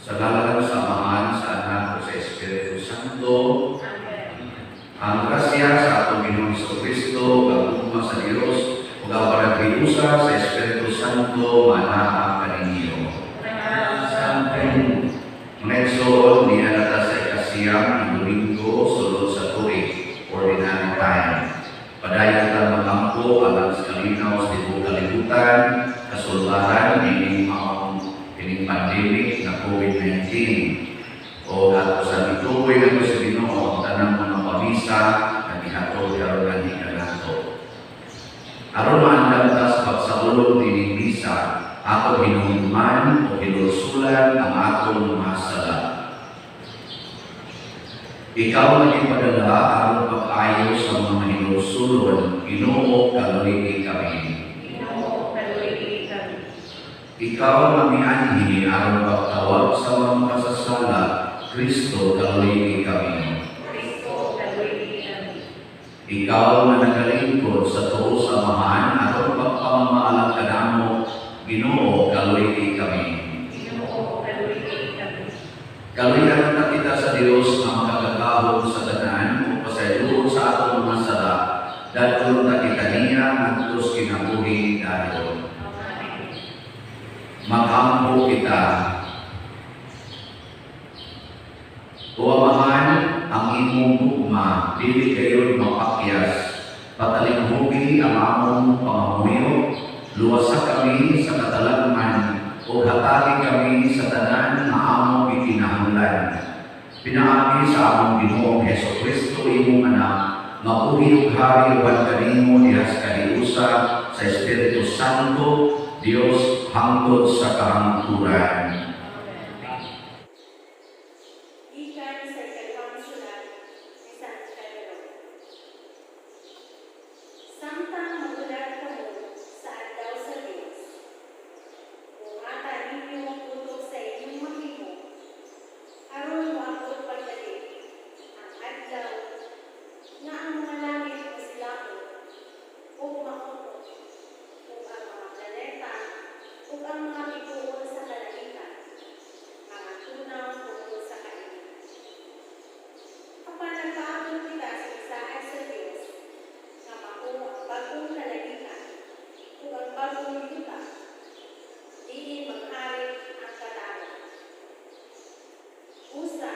Sa ngalan sa Amahan, sa Anak, ug sa Espiritu Santo. Amen. Ang grasya sa atong Ginoong Kristo, ug ang gugma sa Dios, ug ang panaghiusa sa Espiritu Santo manaa kaninyo. Amen. Mga igsoon, niya na ta sa 9 ng Domingo, sulod sa tuig, ordinary time. Padayon ta magampo alang sa kalinaw sa tibuok kalibutan, kasulbaran ining maong ining pandemic na COVID-19. O ato sa gituoy nato sa Ginoo ang tanang mga pamisa na gihatod karon nganhi kanato. Aron maandam ta sa pagsaulog nining misa, ato hinumduman o hinulsulan ang atong mga sala. Ikaw nga gipadala aron pag-ayo sa mga hinulsulon, Ginoo, kaluy-i kami. Ginoo, kaluy-i kami. Ikaw nga mianhi aron pagtawag sa mga makasasala, Kristo, kaluy-i kami. Kristo, kaluy-i kami. Ikaw nga nagalingkod sa tuo sa Amahan aron pagpamamaalam kanamo, Ginoo, kaluy-i kami. Ginoo, kaluy-i kami. Kaluyan ta kita sa Dios nga makagagahom sa tanan ug pasayloon sa atong mga sala. Dadon ta kita niya ngadto sa kinabuhi dayon. Amen. Magampo kita. O Amahan, ang imong gugma dili gayud mapakyas. Patalinghugi ang among pangamuyo, luwasa kami sa katalagman ug hatagi kami sa tanan nga among gikinahanglan. Pinaagi sa among Ginoong Heso Kristo, imong anak, nga buhi ug hari uban kanimo diha sa kahiusa sa Espiritu Santo, Dios hangtod sa kahangturan. Amen. Gikan sa ikaduhang sulat ni San Pedro. Samtang magulat kamo sa adlaw sa Dios, bungata ninyo kutob sa inyong mahimo, aron moabot pagdali ang adlaw nga ang mga langit mosilakop ug makuno, ug ang mga planeta ug ang mga bituon sa kalangitan mga tunaw tungod sa kainit. Apan nagpaabot kita sa misaad sa Dios nga mao ang bag-ong kalangitan ug ang bag-ong yuta, diin maghari ang katarong. Usa,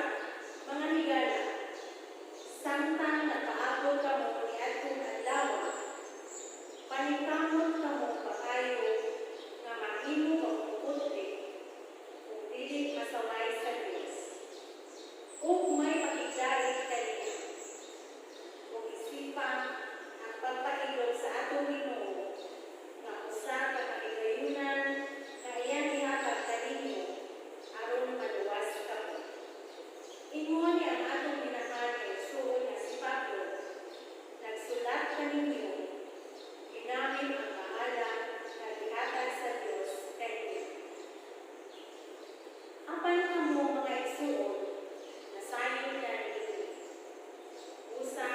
mga higala, samtang nagpaabot kamo niadtong adlaw, paningkamot kamo pag-ayo nga mahimo kamong putli ug dili masaway sa Dios ug may pakigdait kaniya. Ug isipa ang pagpailog sa atong Ginoo nga usa ka kahigayunan nga iyang gihatag kaninyo aron maluwas kamo. Ingon ni ang atong minahal nga igsuon nga si Pablo, nagsulat kaninyo ginamit ang bahala nga gihatag sa Dios kaninyo. Apan kamo, mga igsuon, nasayod na niini. Usa,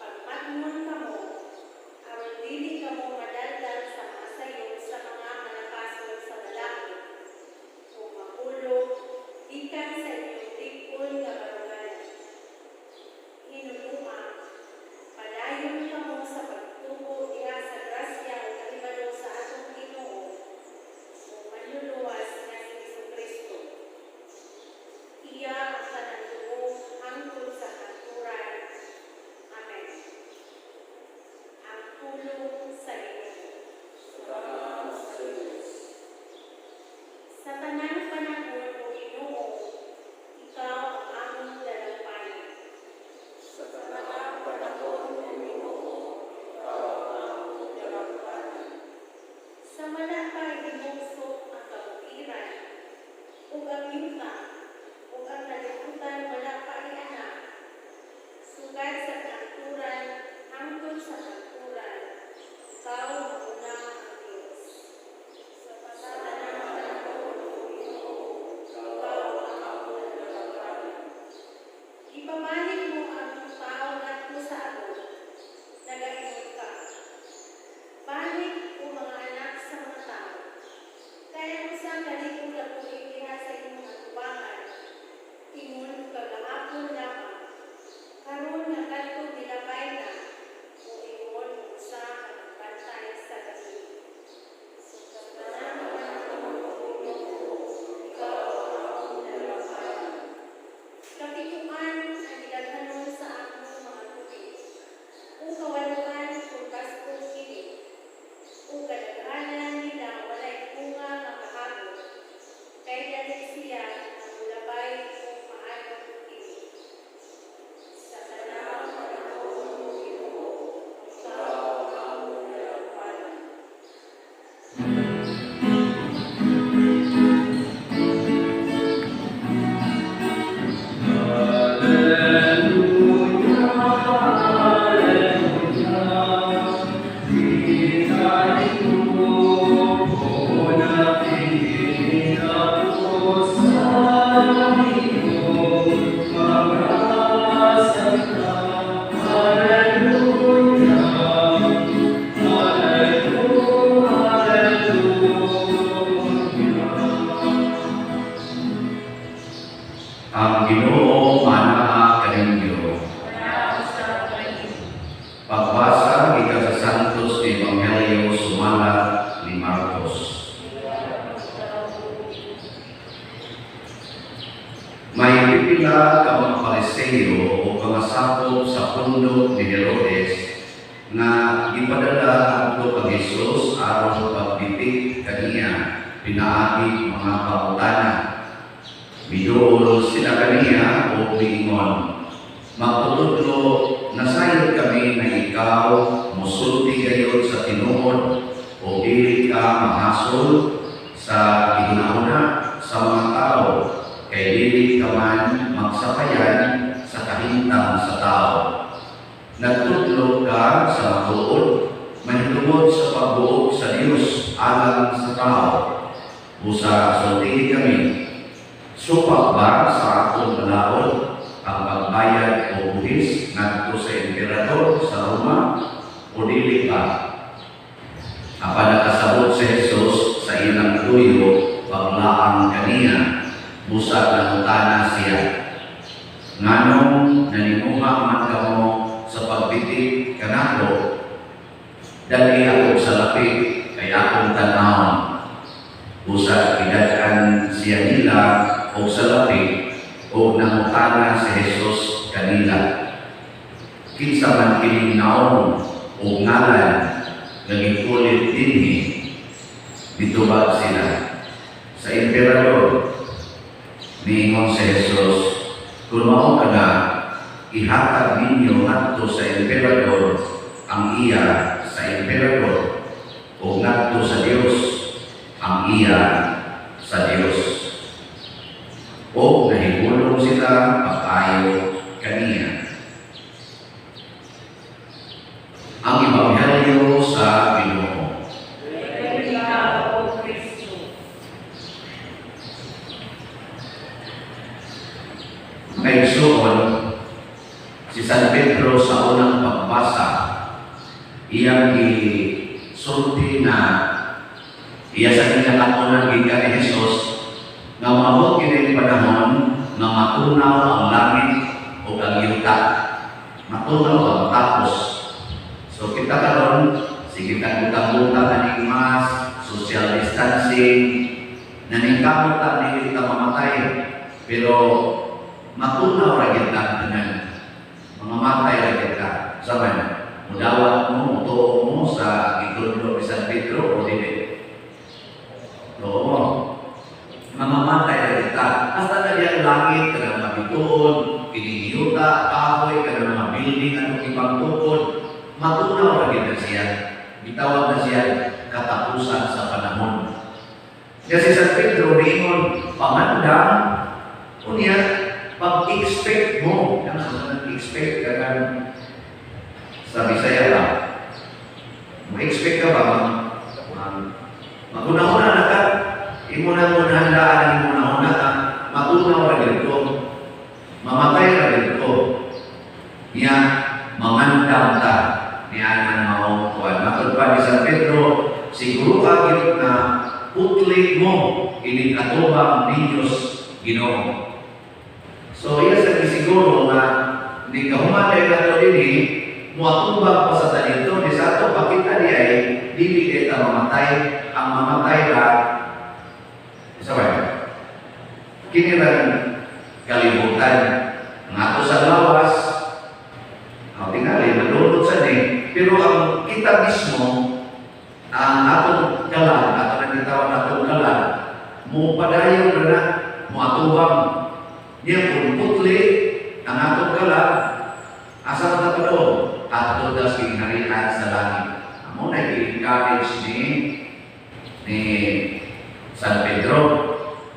pagmatngon kamo aron dili kamo madaldal sa mga sayop sa mga manapasol sa balaod ug mahulog gikan sa inyong lig-on nga baruganan. Hinunua, padayon kamo sa pagtuo diha sa grasya ug kahibalo sa atong Ginoo ug Manluluwas nga si Jesucristo. Iya ang tanang dungog hangtod sa kahangturan. Amen. Ang pulong sa Ginoo. Salamat sa Diyos. Sa tanang panahon, O Ginoo, ikaw ang among dalangpanan. Sa tanang panahon, O Ginoo, ikaw ang among dalangpanan. Sa wala pa hinumsop ang kabukiran, ug ang yuta, ug ang kalibutan wala pa ianak, sugad sa kahangturan hangtod sa kahangturan, ikaw mauna ang Dios. Sa tanang panahon, O Ginoo, ikaw ang among dalangpanan. Ipabalik mo ang tao ngadto sa abot. Nagaingon ka, "Balik, o mga anak sa mga tao." Kay ang usa ka libo ka tuig diha sa imong Ang Ginoo manaa kaninyo. Manaa usab kanimo. Pagbasa gikan sa Santos Ebanghelyo sumala ni Marcos. May pipila ka mga Pariseo o mga sakop sa pundo ni Herodes nga gipadala adto kang Jesus aron pagbitik kaniya pinaagi mga pangutana. Miduol sila kaniya o miingon, "Magtutudlo, nasayod kami na ikaw musulti gayod sa tinuod o dili ka mahasol sa gihunahuna sa mga tao, kay dili ka man magsapayan sa kahintang sa tao. Nagtudlo ka sa matuod mahitungod sa pagbuot sa Dios alang sa tao. Busa sultihi kami, supak ba sa atong balaod ang pagbayad o buhis ngadto sa emperador sa Roma o dili ba?" Apan nakasabot si Jesus sa ilang tuyo paglaang kaniya, busa nangutana siya, "Nganong nanimuha man kamo sa pagbitik kanako? Dali ako salapi kay akong tan-awon." Busa gidad-an siya nila og salapi ug nangutana si Jesus kanila, "Kinsa man kining nawong ug ngalan nga gikulit dinhi?" Mitubag sila, "Sa emperador." Niingon si Jesus, "Kung mao kana, ihatag ninyo ngadto sa emperador ang iya sa emperador ug ngadto sa Dios ang iya sa Dios." O nahigulong sila pag-ayo kaniya. Ang Ebanghelyo sa Ginoo. Dayeg ikaw, O Kristo. Mga igsoon, si San Pedro sa unang pagbasa, iyang gisulti na iya sa ginakamunan gikan ni Jesus nga moabot kini panahon nga matunaw ang langit ug ang yuta. Matunaw ang matapos. So kita karon sige tag butang-butang aning mask, social distancing, naningkamot ta dili ta mamatay. Pero matunaw ra gyud ta tanan. Mamamatay ra gyud ta. Sa man, mudawat mo, mutuo mo sa gitudlo ni San Pedro o dili? Tuo mo. Mamamatay ra gyud ta. Hasta na diyang langit kanang mabituon, kining yuta, kahoy, kanang mga building atong ipangtukod, matunaw ra gyud na siya. Gitawag na siya katapusan sa panahon. Kasi San Pedro niingon, pamandang, unya, pag-expect mo, yan sa nag-expect ka ng sa Bisaya ba? Mo-expect ka ba? Maguna-una na ka, imo na mo handaan ang imo na una ka, matunaw ra gyud ko, mamatay ra gyud ko. Niya, mamandam ta, niya nang mao kuan. Matod pa ni San Pedro, siguro ka gyud na putli mo ining atubang ninyos Ginoo. So iya sa gisiguro nga ni kahuman na to dinhi, moatubang pa sa dito ni sa ato pakita di ay dili kay ta mamatay, ang mamatay ra sa ba? Kini ra kalibutan ang ato sa lawas, ang tingali madulot sa ni, pero ang kita mismo, ang atong kalag, ato nang gitawag atong kalag, mo padayon na mo atubang niya. Kung putli ang atong kalag, asa man ta padung? Adto ta sa gingharian sa langit. Amo na i-encourage ni San Pedro.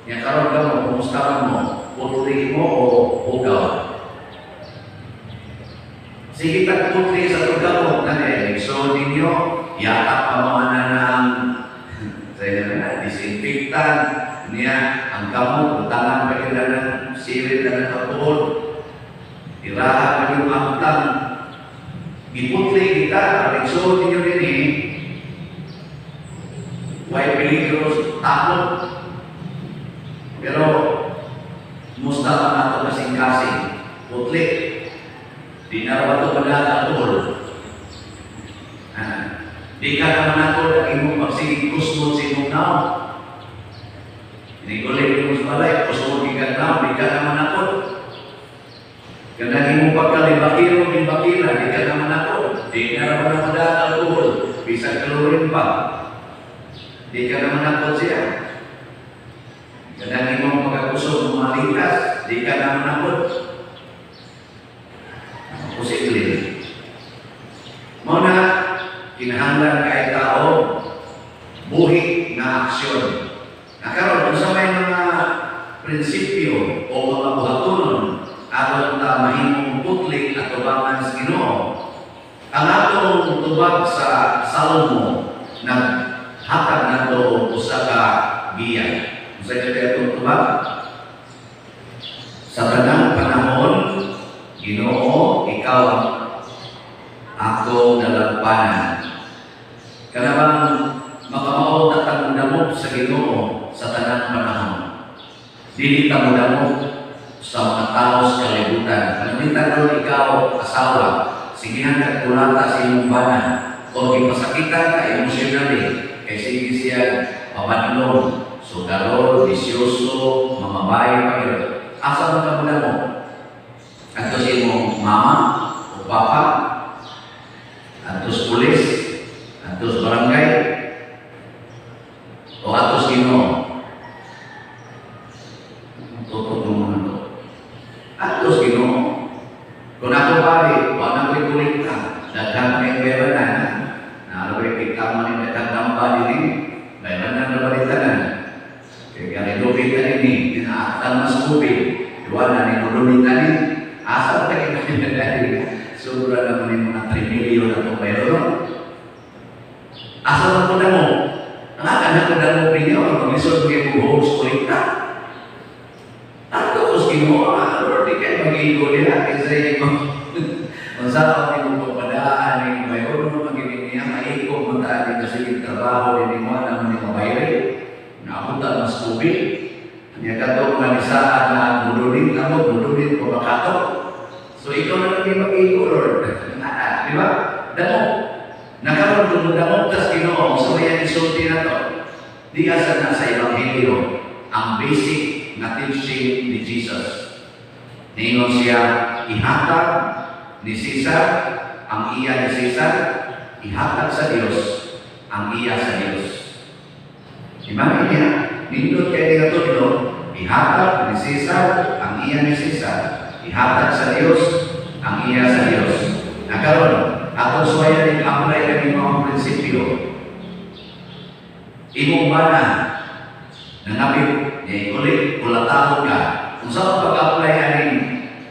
Nya karon ka mo, kumusta man mo? Putli mo o hugaw? Sige tag putli sa tugaw na ni so ninyo, yatak pa mo na ng sa na disinfectant niya ang kamot, butangan pa nila ng sirit na ng alcohol, iraha pa yung amtang giputli kita ang igsoon ninyo dinhi, way peligro, takot, pero Musta man ato kasing-kasing? Putli. Di na ba ito madala alcohol? Ah, di ka naman ako ang imong pagsigig kusmon sa imong naon. Inigulit mo sa balay, kusmon gikan naon, di ka naman ako. Kanang imong pagkalibakiro, libakira, di ka naman ako. Di na naman ako dahil alcohol, bisan chlorine pa. Di ka naman ako siya. Kanang imong pagkakusog mga likas, di ka naman ako. Posible. Mao na, kinahanglan kay tao, buhi na aksyon. Nakaroon, kung sa may mga prinsipyo o mga buhatonon, aron ta mahimong putlik at tubangan sa Ginoo. Ang atong tubag sa Salmo naghatag nato og usa ka giya. Unsa kay atong tubag? Sa tanang panahon, Ginoo, ikaw ang akong dalagpanan. Kana bang makamao ta tang mudamog sa Ginoo sa tanang panahon? Dili ta mudamog sa mga tao sa kalibutan. Pananglitan ron ikaw, asawa, sigihan ka kulata sa imong bana o gipasakitan ka emotionally kay sige siya pabadlong, sugarol, bisyoso, mamabay pa gyud. Asa man ka mudamog? Adto sa imong mama o papa, adto sa pulis, adto sa barangay, o adto sa Ginoo? Tutok mo muna to. Adto sa Ginoo. Kung ako pare, wa na ko'y kolekta, daghan kay pera na, naalo ko'y kita man ni daghang namba dinhi, bayaran na nabalitan. Kaya ganilupit na nini, dinaaktan mas tubig, duwa na ni nulunit ni, asa pa tayo na dahil sobra naman yung mga 3 million na itong mayroon. Asa man ko na mo? Ang anak ko na mo ninyo, ang maglisod kayo mo host kolekta. Ato ko sa Ginoo, ah, Lord, di kayo mag-igo nila, kasi imo. Unsa pa imong pagpadaan ni mayon mo magiging niya maikog man ta di kasi trabaho di mo na man ni mabayre. Napunta mas tubig. Nya kato nga nisaad na mudulin ka mo, mudulin ko makato. So ikaw na lang mag-igo, Lord. Ah, di ba? Damo. Nakaroon kung mudamog tas Ginoo, sa may isulti na to. Di asa na sa Ebanghelyo ang basic na teaching ni Jesus. Niingon siya, ihatag ni Caesar ang iya ni Caesar, ihatag sa Dios ang iya sa Dios. Imagine niya, nindot kay nga tudlo, ihatag ni Caesar ang iya ni Caesar, ihatag sa Dios ang iya sa Dios. Nakaroon, atong suwayan ni apply kani mga prinsipyo. Imong bana, nangapit, niya ikulit, kulatahon ka. Kung sa pag-apply aning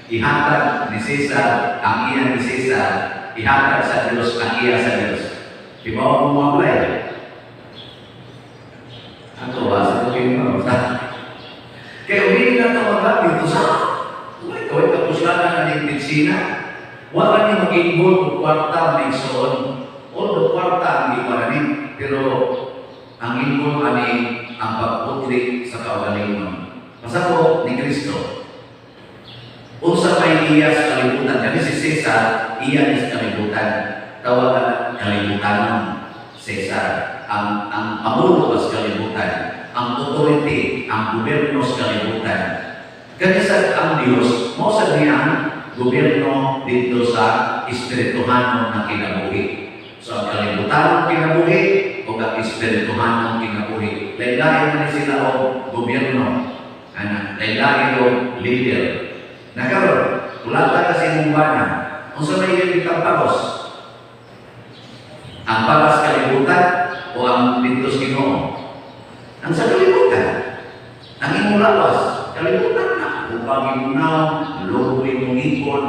ihatag ni Caesar ang iya ni Caesar, ihatag sa Dios ang iya sa Dios. Di ba mo apply? Ato ba sa tuwing mo? Kaya umili na ito magamit sa uy, kaway kapuslanan na ng medisina. Wala ni mag-involve og kwarta may isuon. Although kwarta ang giwa ni, pero ang involve ani ang pagputli sa kaugalingon. Pasako ni Kristo. Unsa may iya sa kalibutan? Kani si Cesar, iya ni sa kalibutan. Tawagan kalibutanon Cesar. Ang pamulo sa kalibutan, ang authority, ang gobyerno sa kalibutan. Kani sa ang Dios, mao sa niya ang gobyerno dito sa espirituhanon na kinabuhi. So ang kalibutan ng kinabuhi o ang espirituhanon ng kinabuhi. Lain-lain man ni sila og gobyerno. Ana, lain-lain og leader. Nakaroon, kulata kasi imong bana. Unsa may iyang gitampagos? Ang para sa kalibutan o ang dito sa Ginoo? Ang sa kalibutan. Ang imong lawas, kalibutan na. Upang imong naong, lugo imong ipon,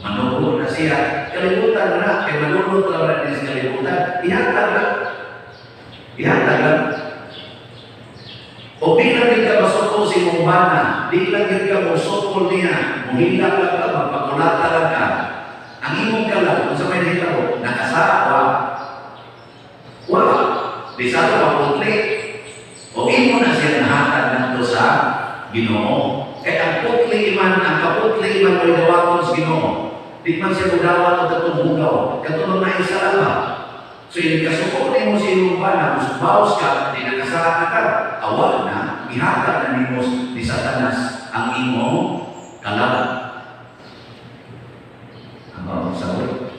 manugo na siya. Kalibutan na, kay malunod ka na din sa kalibutan. Ihatag lang. Ihatag lang. O di lang din ka masukol sa imong bana, di lang din ka mosukol niya, muhilak lang ka, magpakulata lang ka. Ang imong kalag, kung sa may nahitabo, nakasawa, wala. Di sa ito maputli. O imo na siya nahatag nato sa Ginoo. Kay ang putli man, ang kaputli man mo'y dawaton sa Ginoo. Di man siya mudawat og katong hugaw, katong mga isala. So inig kasuko nimo sa imong bana, baos ka, di nakasala na ka, awal na, ihatag na nimo ni Satanas ang imong kalag. Ang maong sagot.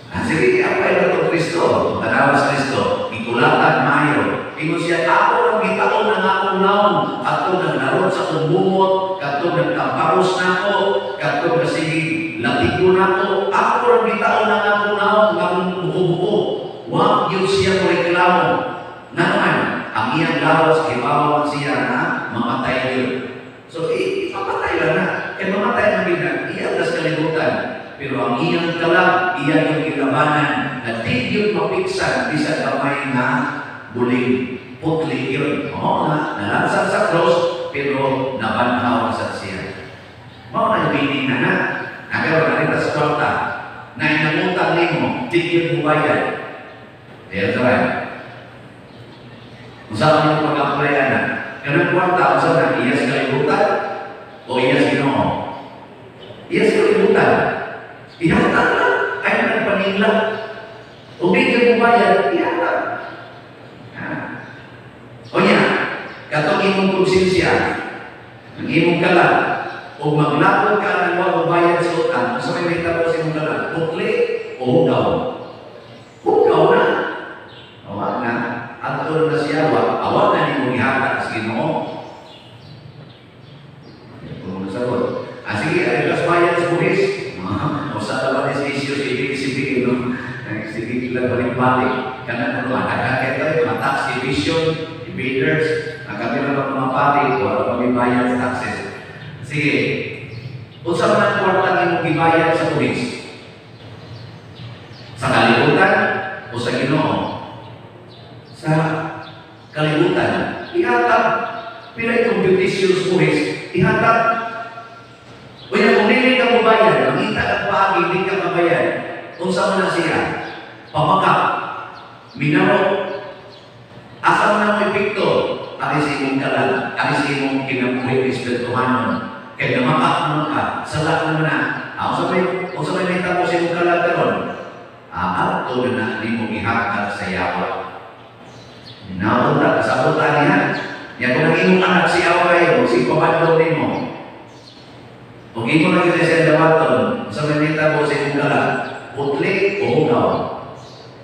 Ah, sige, i-apply na ito Kristo. Tanawa sa Kristo. Ikulatan mayo. Ingon siya, ako ang gitaon ang akong naong. Ato nagnaron sa akong bumot, kato nagtamparos nako, kato nasigi latigo nako. Ako ang gitaon ang akong naong, ang akong buko-buko. Wa gyud siya mo reklamo. Nga naman, ang iyang lawas, gibawa siya na mamatay yun. So, ipapatay lang na. Kaya mamatay na bigla, iya tas kalibutan. Pero ang iyang kalag, iyang yung gilabanan, na di yun mapiksan, bisan gamay na buling. Putli yun. Oo na, nalansang sa cross, pero nabanhaw na sa siya. Mao na yung meaning na na. Nagawa na rin sa kwarta, na inangutang nimo, di yun mubayad. Kaya ito rin. Unsa man yung pag-apply na? Kanang kwarta, unsa na, iyas kalibutan o iyas Ginoo? Iyas kalibutan. Ihatag lang, ay nagpaningla. O di ka mubayad, ihatag. O niya, katong imong konsensya, ang imong kalag, o maglakod ka ng wa mobayad sa utang, unsa may mahitabo sa imong kalag? Putli o hugaw? Hugaw na. Awa na. Ato na siya, awa na nimo gihatag sa Ginoo. Kung nasagot. Ah, sige, ay kas bayad sa buhis. O sa laban is issue sa ibig no? Sige, lang balik-balik. Kanang ano, adagan kayo tayo, mga tax evasion, evaders, ang kami na mga pari, wala pa may bayad sa taxes. Sige, unsa man ang kwarta imong gibayad sa buhis? Sa kalibutan o sa Ginoo? Sa kalibutan. Ihatag, pila computation sa buhis, ihatag. Unya, kung dili ka mobayad, mangita kang paagi, hindi ka mabayad, unsa man na siya? Pamakak, minaro, asa man na mo epekto? Ari sa imong kalag, ari sa imong kinabuhi espirituhanon. Kay namakak naman ka, sala naman na. Ah, unsa may mahitabo sa imong kalag karon? Ah, ato na na nimo gihatag sa yawa. Naon ta kasabot ani ha. Ya kung ang imong anak si kayo, si pabandong nimo. Kung imo na kita siya dawaton, sa may mahitabo sa imong kalag, putli o hugaw?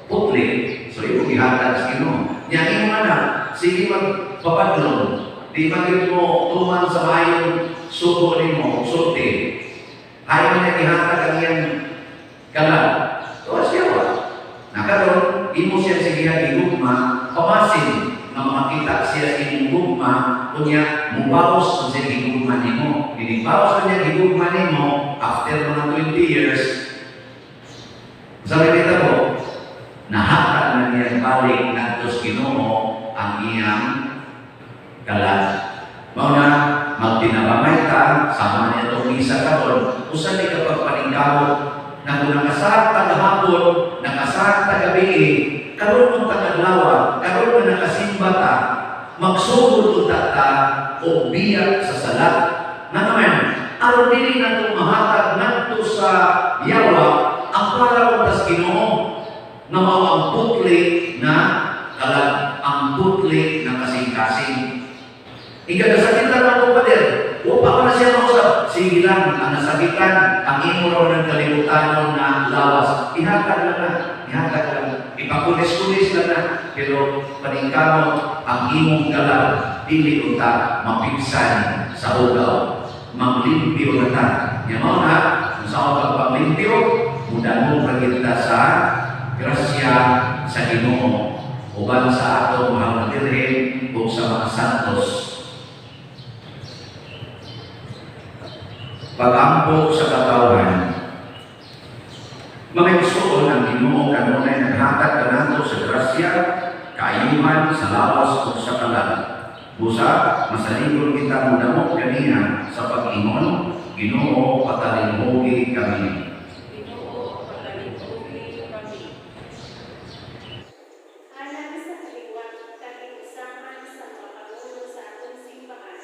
Putli. So imo gihatag sa Ginoo. Nya imong anak, sige magpapadlong, di man gyud mo tuman sa maayong sugo nimo o sulti. Ayaw niya gihatag ang iyang kalag. Tuwa siya ba? Nakaroon, imo siya sige gigugma, pamasin nga makita siya sa imong gugma, unya mubaos ang siya gigugma nimo. Ginibaos niya gigugma nimo after mga 20 years. Sabi nito po, nahatag na niya balik ngadto sa Ginoo ang iyang kalag. Mao na magtinabangay ta sama niya itong misa karon, usa ni kapag paningkamot na kung nakasarap ta gahapon, nakasarap ta gabi, karon mong tagadlawa, karon nga nakasimba ta, magsugod unta ta og biyak sa sala. Nga naman, aron dili nato mahatag ngadto sa yawa ang para unta sa Ginoo nga mao ang putli na kalag, ang putli na kasing-kasing. Ikagasakitan na ko pader, wa pa na siya mausap. Sige lang, ang nasakitan, ang imo raw ng kalibutanon na lawas. Ihatag lang na, ihatag lang. Ipakulis-kulis lang na. Pero paningkamot, ang imong kalag, dili unta mapigsan sa hugaw. Maglimpyo na ta. Nya mao na, kung sa akong paglimpyo, mudamo ra kita sa grasya sa Ginoo uban sa atong mahal na Birhen ug sa mga santos. Pag-ampo sa katawhan. Mga igsoon, ang Ginoo kanunay naghatag kanato sa grasya, kaayuhan sa lawas ug sa kalag. Busa masaligon kita modamo kaniya sa pag-ingon, Ginoo patalimhogi kami. Ginoo, patalimhogi kami. Alang sa kaliwat kahiusahan sa mga pangulo sa atong simbahan,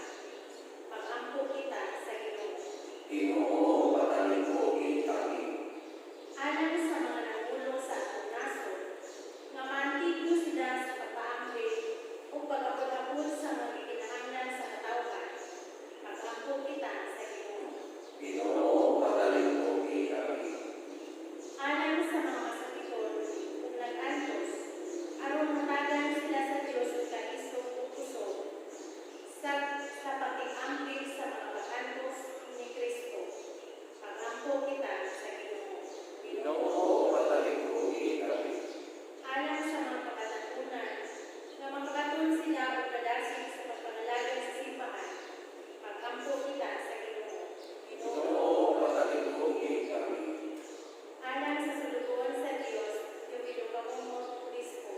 Ginoo, patalinghugi kami. Alang sa mga nangulo sa atong nasod, nga maantigyo sila sa pagpaambit o pag-apod-apod sa mga gikinahanglan sa katawhan, mag-ampo kita sa Ginoo. Ginoo, patalinghugi kami. Alang sa mga masakiton ug nag-antos, aron hatagan sila sa Dios og kaisog ug kusog sa pakig-ambit sa mga pag-antos ni Kristo. Mag-ampo kita sa Ginoo. Ginoo, patalinghugi kami. Alang sa mga kabatan-onan, nga makakaton sila og kadasig sa pagpangalagad sa simbahan, mag-ampo kita sa Ginoo. Ginoo, patalinghugi kami. Alang sa sulugoon sa Dios, yung Ilugamumot Obispo,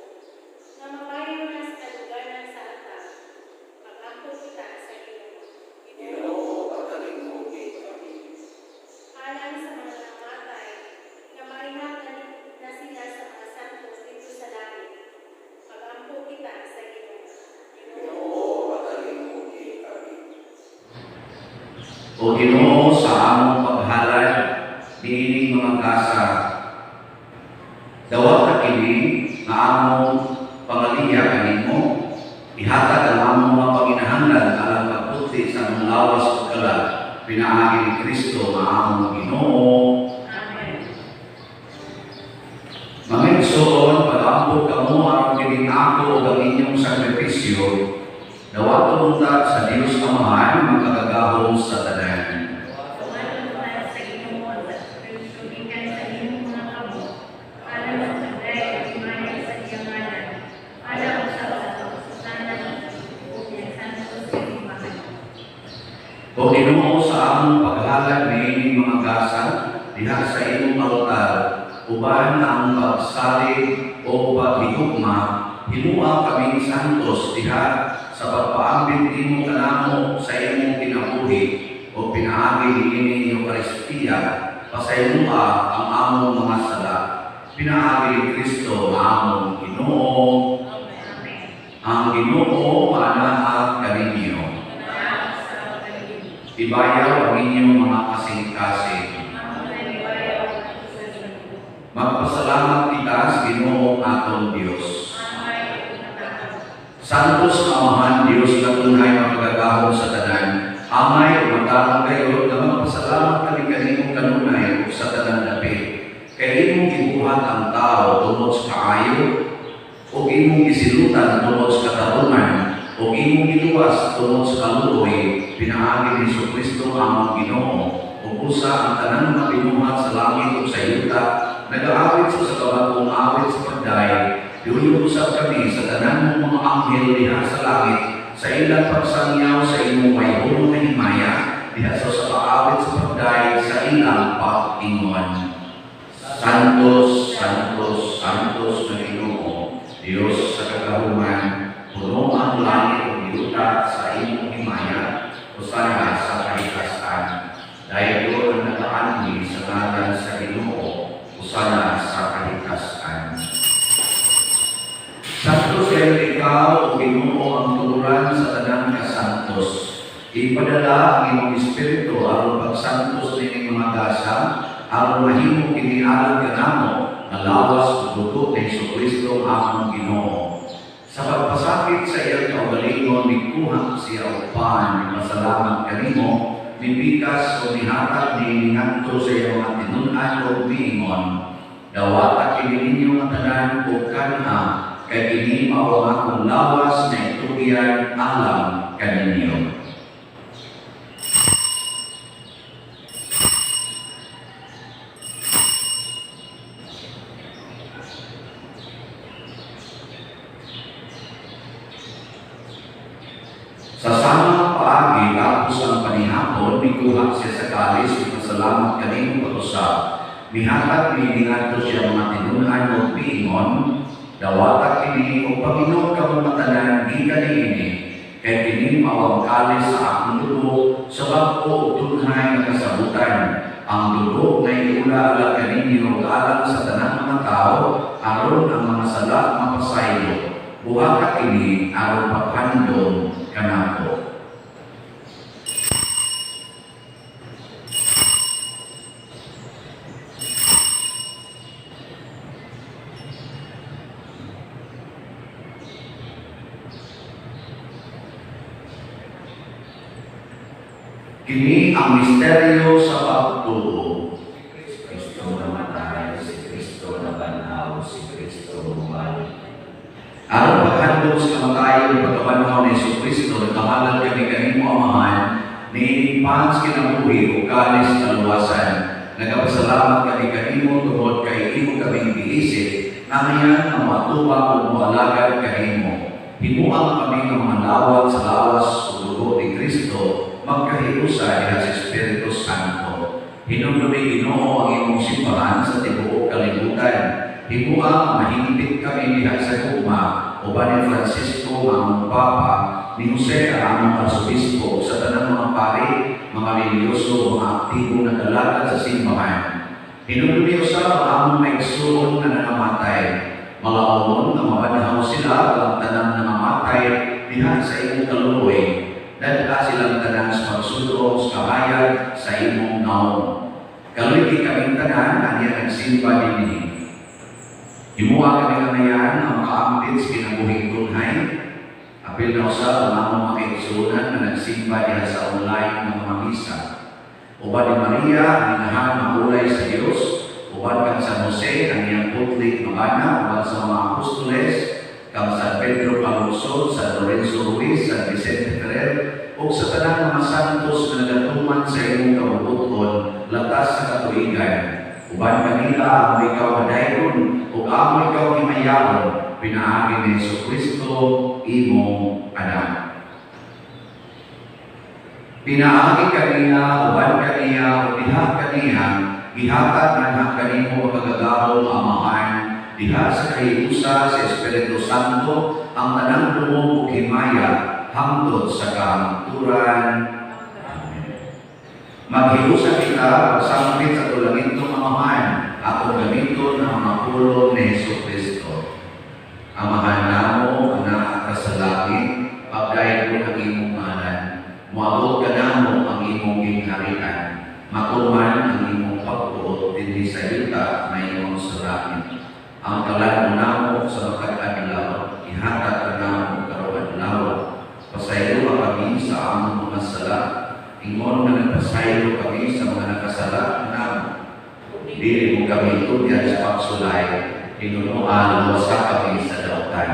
nga mabayo na sa kaluganan sa altar, mag-ampo kita sa Ginoo. Ginoo, patalinghugi kami. Alang sa mga namatay, nga maihap na sila sa mga santos didto sa langit, mag-ampo kita sa Ginoo. Ginoo, patalinghugi kami. O Ginoo, sa among paghalad niining mga gasa, dawata kini nga among pangaliya kanimo, ihatag ang among mga panginahanglan alang pagputli sa among lawas ug kalag pinaagi ni Kristo nga among Ginoo. Amen. Mga igsoon, pag-ampo kamo aron kining ako ug ang inyong sakripisyo, dawaton unta sa Dios Amahan makagagahom sa tanan. Tumanon ka sa Ginoo sa sakripisyo gikan sa imong mga kamot, alang sa pagdayeg ug himaya sa iyang ngalan, para usab sa kapasutanan ug iyang santos nga simbahan. O Ginoo, sa among paghalad niining mga gasa diha sa imong altar, uban ang pagsalig o paghigugma, himua kaming santos diha sa pagpaambit nimo kanamo sa imong kinabuhi o pinaagi niini Eukaristiya, pasayloa ang among mga sala pinaagi ni Kristo nga among Ginoo. Amen. Ang Ginoo manaa kaninyo. Naa sa kaligid. Ibayaw ang inyong mga kasing-kasing. Among nanibayaw sa Ginoo. Magpasalamat kita sa Ginoo atong Dios. Angay ug matarong. Santos nga Amahan Dios nga tunay makagagahom sa tanan, angay ug matarong gayod nga magpasalamat kami kanimo kanunay ug sa tanan dapit. Kay imong gibuhat ang tao tungod sa kaayo ug imong gisilutan tungod sa katarungan ug imong giluwas tungod sa kaluoy pinaagi ni Hesukristo among Ginoo, ug usa ang tanan nga binuhat sa langit ug sa yuta nagaawit sa usa ka bag-ong awit sa pagdayeg. Duyog usab kami sa tanan mong mga anghel diha sa langit sa ilang pagsangyaw sa imong bayhon nga himaya diha sa usa ka awit sa pagdayeg sa ilang pag-ingon: Santos, Santos, Santos na Ginoo, Dios sa kagahuman, puno ang langit ug yuta sa imong himaya, hosana sa kahitasan. Dayon ang nagaanhi sa ngalan sa Ginoo, hosana sa kahitasan. Santos kayo ikaw, o Ginoo, ang tuburan sa tanang kasantos. Ipadala ang imong Espiritu aron pagsantos nining mga gasa, aron mahimo kini alang kanamo nga lawas ug dugo ni Hesukristo among Ginoo. Sa pagpasakit sa iyang kaugalingon, nikuha siya og pan, pasalamat kanimo, nipikas o nihatag ni ngadto sa iyang mga tinun-an ug miingon: "Dawata kini ninyo nga tanan ug kan-a, kay kini mao ang akong lawas na itugyan alang kaninyo." Sa sama paagi, tapos ang panihapon, mikuha siya sa kalis, mipasalamat kanimo pag-usab. Mihatag ni ngadto sa iyang mga tinun-an ug miingon: "Dawata kini ug panginom kamo tanan gikan niini, kay kini mao ang kalis sa akong dugo sa bag-o ug tunhay nga kasabutan. Ang dugo nga iula alang kaninyo ug alang sa tanang mga tao aron ang mga sala mapasaylo. Buhata kini aron paghandom kanako." Kini ang misteryo sa pagtuo. Si Kristo namatay, si Kristo nabanhaw, si Kristo bumalik. Aron paghandom sa kamatayon ug pagkabanhaw ni Hesus Kristo, nagahalad kami kanimo, Amahan, niining pan sa kinabuhi ug kalis kaluwasan. Nagapasalamat kami kanimo tungod kay imo kaming giisip nga nga moatubang ug moalagad kanimo. Himoa kami nga mga lawat sa lawas ug dugo ni Kristo magkahiusa diha sa Espiritu Santo. Hinumdumi, Ginoo, ang imong simbahan sa tibuok kalibutan. Himoa nga mahingpit kami diha sa gugma uban ni Francisco nga among Papa, ni Jose ang among Arsobispo, sa tanang mga pari, mga relihiyoso, mga aktibo na nag-alagad sa simbahan. Hinumdumi usab ang among mga igsuon nga nangamatay. Malaomon nga mabanhaw sila ang tanang nangamatay diha sa imong kaluoy. Dad-a silang tanan sa pagsud-ong sa kahayag sa imong naong. Kaluy-i kaming tanan ania nagsimba dinhi. Himoa kami kamayan nga makaambit sa kinabuhing tunhay. Apil na usab ang among mga kaigsuonan nga nagsimba diha sa online nga mga misa. Uban ni Maria, ang inahan nga ulay sa Dios, uban kang San Jose, ang iyang putli nga bana, uban sa mga apostoles, kang San Pedro Calungsod, San Lorenzo Ruiz, San Vicente Ferrer, ug sa tanang mga santos nga nagatuman sa imong kabubut-on, latas sa katuigan. Uban kanila, amo ikaw madaygon, ug amo ikaw himayaon, pinaagi ni Hesus Kristo, imong anak. Pinaagi kaniya, uban kaniya, ug diha kaniya, gihatag nganha kanimo, makagagahom Amahan, diha sa kahiusa sa Espiritu Santo, ang tanang dungog ug himaya hangtod sa kahangturan. Amen. Maghiusa kita pagsangpit sa atong langitnong Amahan, atong gamiton ang mga pulong ni Hesus Kristo. Amahan namo nga naa ka sa langit, pagdaygon ang imong ngalan. Moabot kanamo ang imong gingharian. Matuman ang imong pagbuot dinhi sa yuta maingon sa langit. Ang kalan-on namo sa matag adlaw, ihatag kanamo karong adlaw. Pasayloa kami sa among mga sala, ingon nga nagpasaylo kami sa mga nakasala namo. Dili mo kami tugyan sa pagsulay, hinunoa luwasa kami sa dautan.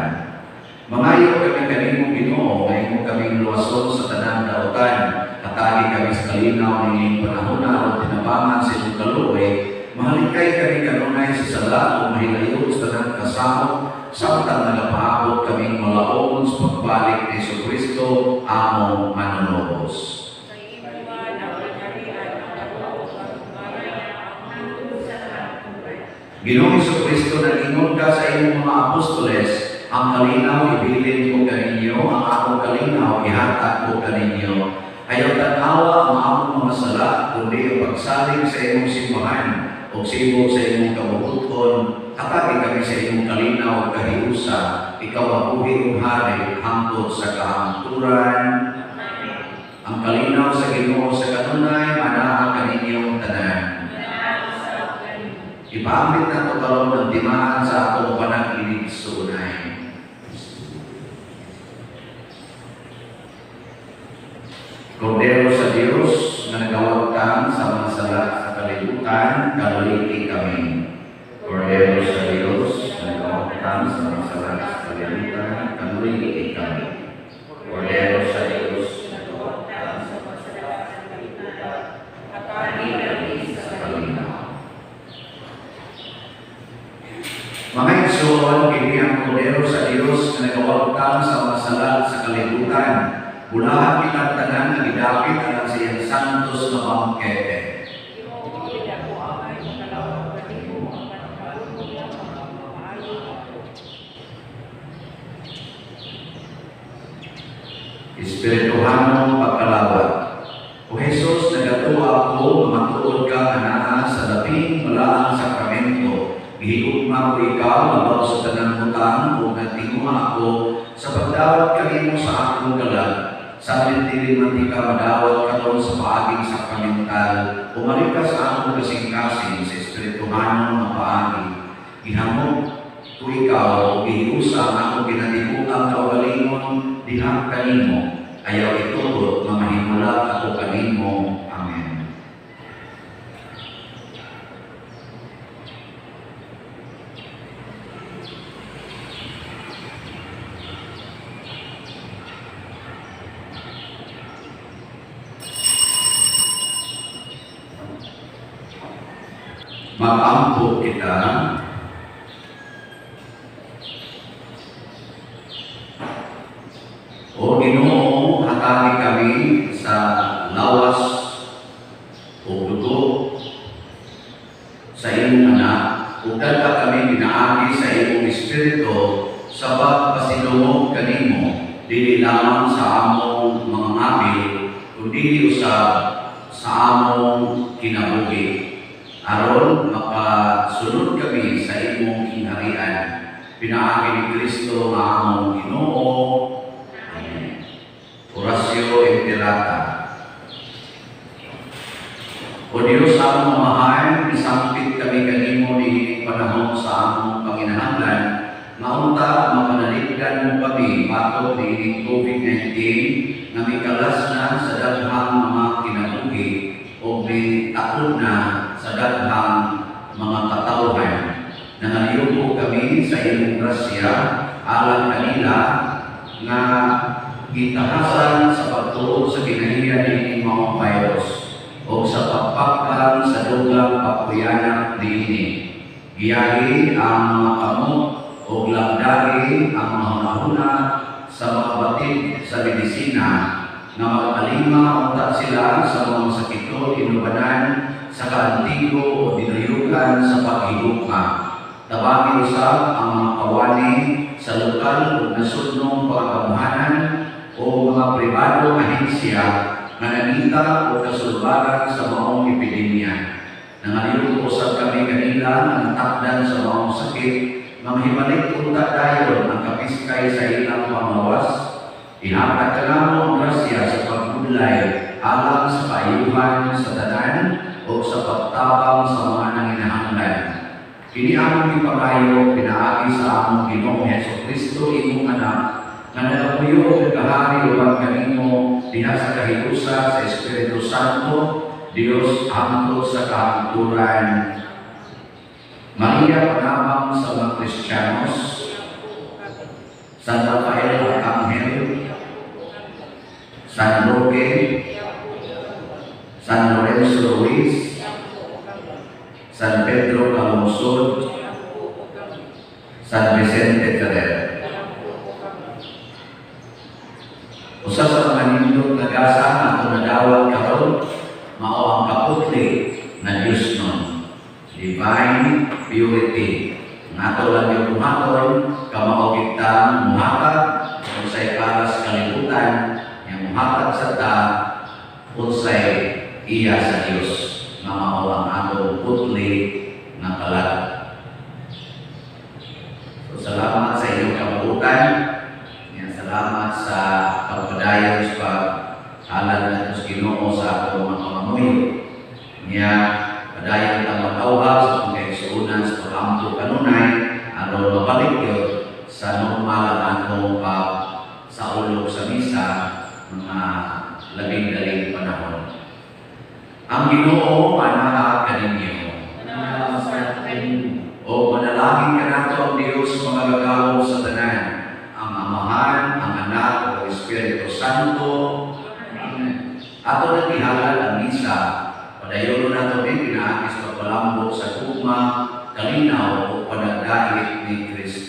Mangayo kami kanimo, Ginoo, nga imo kaming luwason sa tanang dautan. Hatagi kami sa kalinaw niining panahona o tinabangan sa imong kaluoy. Mahalikay kami kanunay sa sala o mahilayo sa tanang kasamok samtang nagapaabot kaming malaomon sa pagbalik ni Hesus Kristo among manunubos. Sa imo ang kaharian, ang gahom, ang himaya, hangtod sa kahangturan. Ginoong Hesus Kristo, nag-ingon ka sa imong mga apostoles, "Ang kalinaw ibilin ko kaninyo, ang akong kalinaw ihatag ko kaninyo. Ayaw tan-awa ang among mga sala, kundi ang pagsalig sa imong simbahan o sibog sa imong kabubut-on. Hatagi kami sa imong kalinaw ug kahiusa, ikaw ang buhi ug hari hangtod sa kahangturan." Amen. Ang kalinaw sa Ginoo sa kanunay manaa kaninyong tanan. Sa kanimo. Ipaambit nato karon ang timaan sa atong panag-iligsuonay. Kordero sa Dios nga nagawagtang sa mga sala sa kalibutan, kaluy-i kami. Kordero sa Dios nga nagawagtang sa mga sala sa kalibutan, kaluy-i kami. Kordero sa Dios nga nagawagtang sa mga sala sa kalibutan, Hatagi kami sa sa kalinaw. Mga igsoon, kini ang Kordero sa Dios nga nagawagtang sa mga sala sa kalibutan. Bulahan kitang tanan nga gidapit alang sa iyang santos nga bangkete. Ginoo, dili ako angay makalawag kanimo, apan ipahulog lamang ang mamaayo ako. Espirituhanong pagkalawag. O Jesus, nagatuo ako nga matuod ka nga naa sa labing balaang sakramento. Gihigugma ko ikaw labaw sa tanang butang ug nagtinguha ako sa pagdawat kanimo sa akong kalag. Samtang dili man tika madawat karon sa paaging sakramental, umarik ka sa akong kasing-kasing sa espirituhanon nga paagi. Gihamok ko ikaw ug gihiusa ang akong kinatibuk-ang kaugalingon diha kanimo. Ayaw itugot nga mahimulat ako kanimo. Mag-ampo kita. O Ginoo, hatagi kami sa lawas o dugo sa imong Anak, ug dalha kami pinaagi sa imong Espiritu sa pagpasidungog kanimo, dili lamang sa among mga ngabil, kundi usab sa among kinabuhi, aron makasunod kami sa imong gingharian pinaagi ni Kristo nga among Ginoo. Amen. Oratio Imperata. O Diyos, among Amahan, misampit kami kanimo niining panahon sa among panginahanglan, nga unta mapanalipdan mo kami batok niining COVID-19 nga mikalas na sa daghang mga kinabuhi o mitakod na sa daghang mga katawhan. Nangaliyuko kami sa imong grasya alang kanila nga gitahasan sa pagtuo sa kinahiya niining maong virus o sa pagpakang sa dugang pagkuyanak niini. Giyahi ang mga kamot o lagdagi ang mga hunahuna sa mga batid sa medisina nga mag-alima unta sila sa mga masakiton, inubanan sa kaantigo o dinuyugan sa paghigugma. Tabangi usab ang mga kawani sa lokal o nasudnong pagkagamhanan o mga pribadong ahensya nga nangita o kasulbaran sa maong epidemya. Nangaliyuko usab kami kanila nga natakdan sa maong sakit, manghibalik unta dayon ang kapiskay sa ilang panglawas. Ihatag kanamo ang grasya sa pagbudlay alang sa kaayuhan sa tanan o sa pagtabang sa mga nanginahanglan. Kini among gipangayo pinaagi sa among Ginoong Hesus Kristo, imong Anak, nga nagapuyo ug nagahari uban kanimo diha sa kahiusa sa Espiritu Santo, Dios, hangtod sa kahangturan. Maria, panabang sa mga Kristiyanos, San Rafael Arcangel, San Roque, San Lorenzo Ruiz, San Pedro Calungsod, San Vicente Ferrer. Usa sa mga nindot nga gasa nga atong nadawat karon mao ang kaputli nga Diosnon, divine purity. Nga ato lang yung buhaton, kamao kita muhatag unsay para sa kalibutan, nga muhatag sa ta unsay iya sa Dios, nga mao ang atong putli nga kalag. So, salamat sa inyong kabuutan. Yan, salamat sa pagpadayon sa paghalad nato sa Ginoo sa atong mga pangamuyo. Nya padayon ta magkauhag sa atong kaigsuonan sa pag-ampo kanunay aron mabalik gyud sa normal ang atong pag saulog sa misa mga labing daling panahon. Ang Ginoo anaa kaninyo. O manalangin kanato ang Dios makagagahom sa tanan, ang Amahan, ang Anak, ug ang Espiritu Santo. Amen. Ato nang gihalad ang misa, padayon nato din pinaagi sa pagpalambo sa gugma, kalinaw o panagdait ni Kristo.